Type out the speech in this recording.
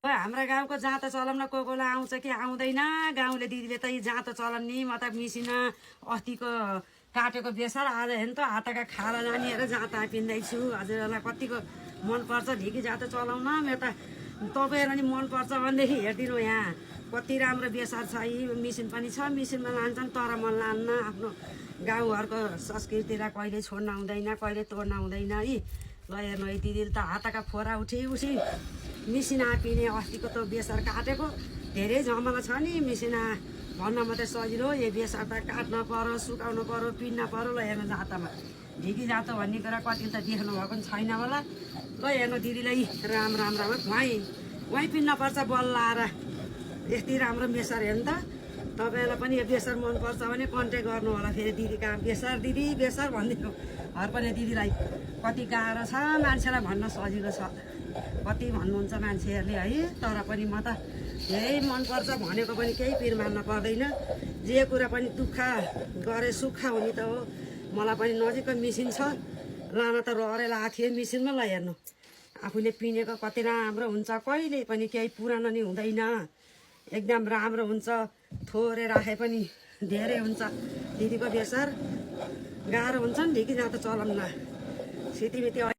खोइ हाम्रा गाउँको जाँतो चलाउन को कोला आउँछ कि आउँदैन। गाउँले दिदीले त यी जाँतो चलाउन नि म त मिसिन अस्तिको काटेको बेसार आज हेर्नु त हातका खाला नानीहरू जाँता पिन्दैछु। हजुरहरूलाई कतिको मनपर्छ ढिकी जाँतो चलाउन? मेरो त तपाईँहरू नि मनपर्छ भनेदेखि हेरिदिनु यहाँ कति राम्रो बेसार छ। यी मिसिन पनि छ, मिसिनमा लान्छन् तर मन लान्न। आफ्नो गाउँघरको संस्कृतिलाई कहिले छोड्न हुँदैन, कहिले तोड्न हुँदैन। यी ल हेर्नु है दिदीले त हातका फोरा उठी मिसिन आपिने अस्तिको त बेसार काटेको धेरै झमेला छ नि। मिसिन भन्न मात्रै सजिलो, यो बेसार त काट्न पर्यो, सुकाउनु पर्यो, पिन्न पर्यो। ल हेर्नु जाँतोमा ढिकी जाँतो भन्ने कुरा कति त देख्नु भएको पनि छैन होला। ल हेर्नु दिदीलाई राम उहीँ पिन्नपर्छ बल लाएर। यति राम्रो बेसार हेर्नु त। तपाईँहरूलाई पनि यो बेसार मनपर्छ भने कन्ट्याक्ट गर्नु होला। फेरि दिदी कहाँ बेसार दिदी बेसार भनिदिनु। हर पनि दिदीलाई कति गाह्रो छ मान्छेलाई भन्न सजिलो छ, कति भन्नुहुन्छ मान्छेहरूले है। तर पनि म त धेरै मनपर्छ भनेको पनि केही पिर मान्न पर्दैन। जे कुरा पनि दुःख गरे सुख हुने त हो। मलाई पनि नजिकको मिसिन छ, लान त रहरै लागेको थियो मिसिनमा। ल हेर्नु आफूले पिनेको कति राम्रो हुन्छ, कहिले पनि केही पुरानो नि हुँदैन, एकदम राम्रो हुन्छ। थोरै राखे पनि धेरै हुन्छ। दिदीको बेसार गाह्रो हुन्छ नि ढिकी जाँतो चलाउन सिटीमिटी